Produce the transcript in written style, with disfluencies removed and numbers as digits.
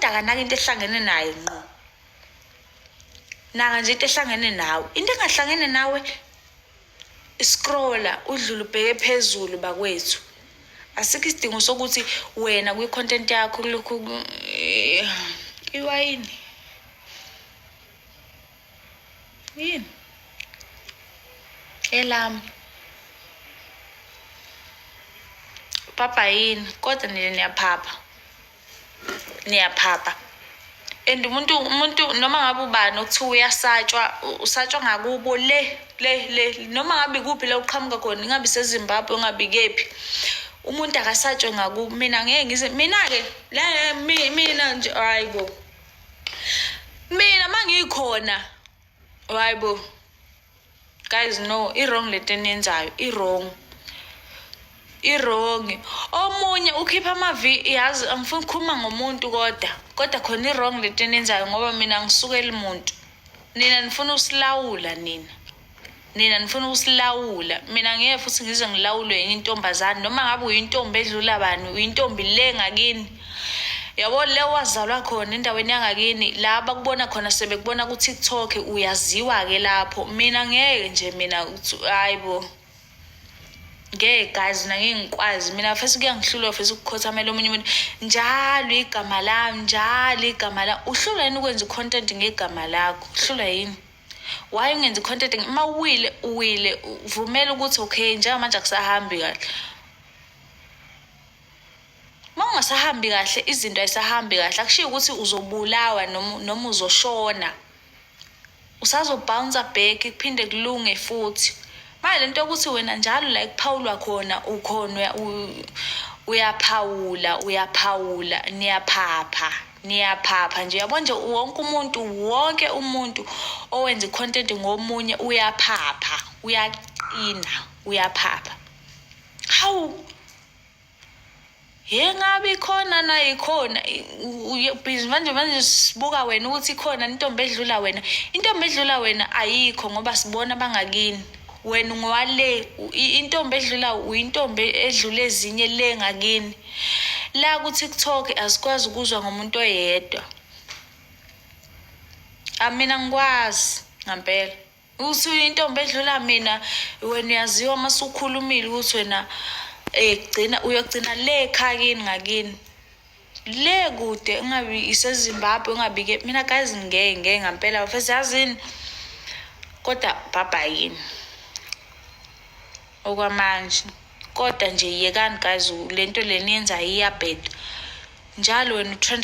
Umuntu akanaka into ehlangene naye ngqo. Naka nje into ehlangene nawe. Into engahlangene nawe, scrolla udlule ubheke phezulu bakwethu. Asikho isidingo sokuthi wena kwi-content yakho kulokhu iwayini. Yini? Elami. Papa yini? Kodwa nina niyaphapha. Niyaphapha. And umuntu noma ngabe ubani okuthiwa uyasatshwa, usatshwa ngakubo le le le, noma ngabe ikuphi la uqhamuka khona, ingabe iseZimbabwe, ungabe ikephi. Umuntu akasatshwe ngakubo. Mina ngeke ngize, mina-ke la mina nje, hayi bo. Mina mangikhona, hayi bo. Guys, no, i-wrong lento eniyenzayo, i-wrong. I-wrong. Omunye ukhipha amavi, yazi angifuni ukukhuluma ngomuntu kodwa, kodwa khona i-wrong lento eniyenzayo ngoba mina angisukeli muntu. Nina nifuna usilawula nina. Nina nifuna ukusilawula. Mina ngeke futhi ngize ngilawulwe yenye intombazane, noma ngabe uyintombi edlula bani, uyintombi le ngakini. Yabo le wazalwa khona endaweni yangakini, la bakubona khona sebekubona ku-TikTok, uyaziwa-ke lapho. Mina ngeke nje mina, hayi bo. Ngeke guys, mina ngeke ngikwazi. Mina first kuyangihlula first ukukhothamela omunye umuntu. Njalo igama lami, njalo igama lami. Uhlulwa yini ukwenza i-content ngegama lakho? Uhlulwa yini? Why ungenzi i-content? Uma uwile, uwile, uvumela ukuthi okay, njengamanje akusahambi kahle. Uma ungasahambi kahle, izinto ayisahambi kahle, akushiwo ukuthi uzobulawa noma uzoshona. Usazo-bounce back, kuphinde kulunge futhi. Manje lento yokuthi wena njalo la ekuphawulwa khona ukhona, uyaphawula, uyaphawula, niyaphapha, niyaphapha nje. Uyabona nje wonke umuntu owenza i-content ngomunye uyaphapha, uyaqina, uyaphapha. Hawu, ye ngabe ikhona na ikhona busy manje sibuka wena ukuthi ikhona intombi edlula wena. Intombi edlula wena ayikho ngoba sibona bangakini. Wena ungowale intombi edlula, uyintombi edlula ezinye le ngakini. La ku-TikTok asikwazi ukuzwa ngomuntu oyedwa. Mina ngikwazi ngampela. Uthi uyintombi edlula mina, wena uyaziwa uma usukhulumile ukuthi wena gcina uyogcina le ekhaya kini ngakini. Le kude, ungabi iseZimbabwe, ungabi ke. Mina guys ngeke ngeke ngampela bafethu, yazini. Kodwa bye yini okwamanje. Kodwa nje yekani guys, lento le niyenzayo iyabheda. Njalo wena utrenda.